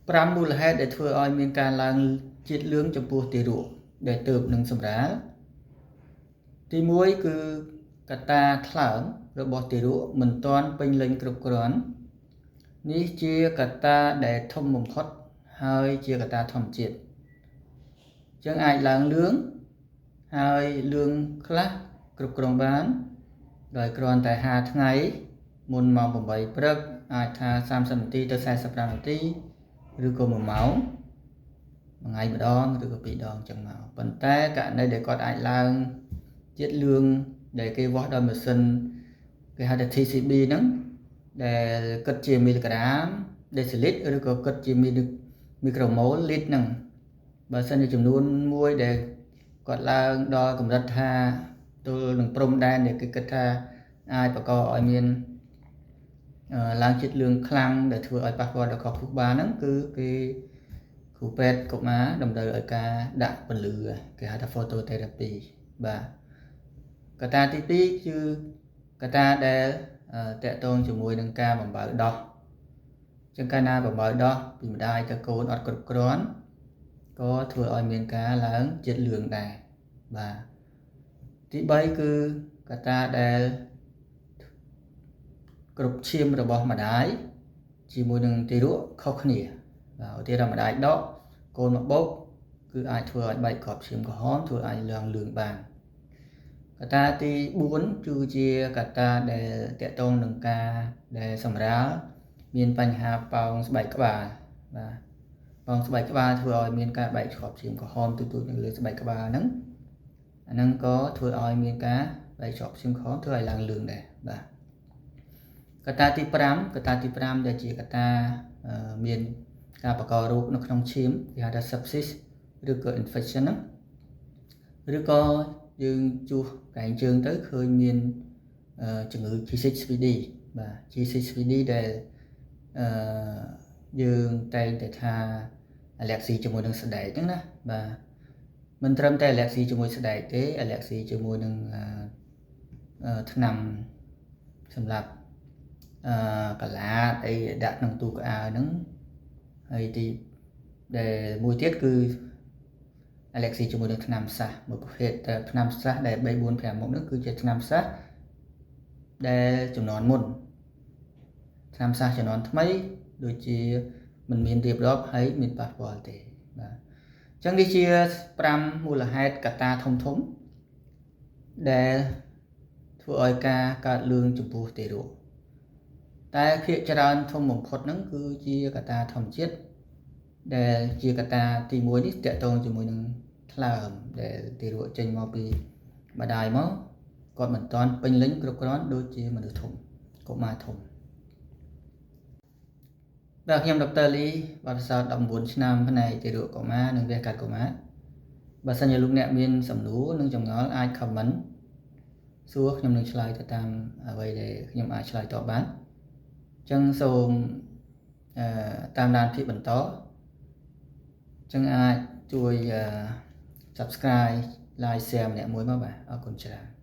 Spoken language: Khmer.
5មូលហេតុដែលធ្វើឲ្យមានការឡើងជាតិលឿងចំពោះទារកដែលទើបនឹងសម្រាលទី1គឺកត្តាថ្លើមរបស់ទារកមិនទាន់ពេញលេញគ្រប់គ្រាន់នេះជាកត្តាដែលធំបំផុតហើយជាកត្តាធម្មជាតិចឹងអាចឡើងលឿងហើយលឿងខ្លះគ្រប់គ្រងបានដោយគ្រាន់តែ5ថ្ងៃមុនម៉ោង8ព្រឹកអាចថា30នាទីទៅ45នាទីឬក៏1ម៉ោងមួយថ្ងៃម្ដងឬក៏ពីរដងចឹងមកប៉ុន្តែករណីដែលគាត់អាចឡើងជាតិលឿងដែលគេវាស់ដោយម៉ាស៊ីនគេហៅថា TCB ហ្នឹងដែលគិតជាមីលីក្រាមដេស៊ីលីត្រឬក៏គិតជាមីក្រូម៉ូលលីត្រហ្នឹងបើសិនជាចំនួនមួយដែលគាត់ឡើងដល់កម្រិតថាទល់នឹងព្រំដែនដែលគេគិតថាអាចបង្កឲ្យមានឡើងជាតិលឿងខ្លាំងដែលធ្វើឲ្យប៉ះពាល់ដល់ខួរក្បាលហ្នឹងគឺគេគ្រូពេទ្យកុមារតម្រូវឲ្យការដាក់ពន្លឺគេហៅថា phototherapy បាទកត្តាទី2គឺកត្តាដែលតកតងជាមួយនឹងការបំបៅដោះចឹងកាលណាបំបៅដោះពីម្ដាយទៅកូនអត់គ្រប់គ្រាន់ក៏ធ្វើឲ្យមានការឡើងជាតិលឿងដែរបាទទី3គឺកត្តាដែលគ្រប់ឈាមរបស់ម្ដាយជាមួយនឹងទារកខុសគ្នាបាទឧទាហរណ៍ម្ដាយដកកូនមកបោកគឺអាចធ្វើឲ្យបែកគ្រាប់ឈាមក្រហមធ្វើឲ្យឡើងលឿងបានកត្តាទី4គឺជាកត្តាដែលតកតងនឹងការដែលសម្រាលមានបញ្ហាប៉ោងស្បែកក្បាលបាទប៉ោងស្បែកក្បាលធ្វើឲ្យមានការបែកគ្រាប់ឈាមក្រហមទូទៅនៅលើស្បែកក្បាលហ្នឹងអាហ្នឹងក៏ធ្វើឲ្យមានការបែកគ្រាប់ឈាមក្រហមធ្វើឲ្យឡើងលឿងដែរបាទកត្តាទី5កត្តាទី5ដែលជាកត្តាមានការបង្ករោគនៅក្នុងឈាមគេហៅថា sepsis ឬក៏ infection ហ្នឹងឬក៏យើងជួសកែងជើងទៅឃើញមានជំងឺ G6PD បាទ G6PD ដែលអឺយើងតែងតែថាអាឡែស៊ីជាមួយនឹងស្បែកហ្នឹងណាបាទមិនត្រឹមតែអាឡែស៊ីជាមួយស្បែកទេអាឡែស៊ីជាមួយនឹងថ្នាំសម្រាប់កឡាតអីដាក់ក្នុងទូកៅអៅហ្នឹងហើយទីដែលមួយទៀតគឺអាឡែស៊ីជាមួយនឹងថ្នាំសាសមួយប្រភេទតែថ្នាំសាសដែល3 4 5មុខហ្នឹងគឺជាថ្នាំសាសដែលចំនួនមុនថ្នាំសាសចំនួនថ្មីដូចជាមិនមានរៀបរាប់ហើយមានប៉ះពាល់ទេបាទអញ្ចឹងនេះជា5មូលហេតុកត្តាធំធំដែលធ្វើឲ្យការកើតលឿងចំពោះទារកតែភាគច្រើនធំបំផុតហ្នឹងគឺជាកត្តាធម្មជាតិដែលជាកត្តាទី1នេះតកតងជាមួយនឹងថ្លើមដែលទារកចេញមកពីម្ដាយមកគាត់មិនទាន់ពេញលេញគ្រប់គ្រាន់ដូចជាមនុស្សធំកុមារធំបាទខ្ញុំដុកទ័រលីបទពិសោធន៍19ឆ្នាំផ្នែកទារកកុមារនិងវះកាត់កុមារបើសិនជាលោកអ្នកមានសំណួរនិងចម្ងល់អាច comment សួរខ្ញុំនឹងឆ្លើយទៅតាមអ្វីដែលខ្ញុំអាចឆ្លើយតបបានអញ្ចឹងសូមតាមដានភាគបន្តអញ្ចឹងអាចជួយ Subscribe Like Share ម្នាក់មួយមកបាទអរគុណច្រើន។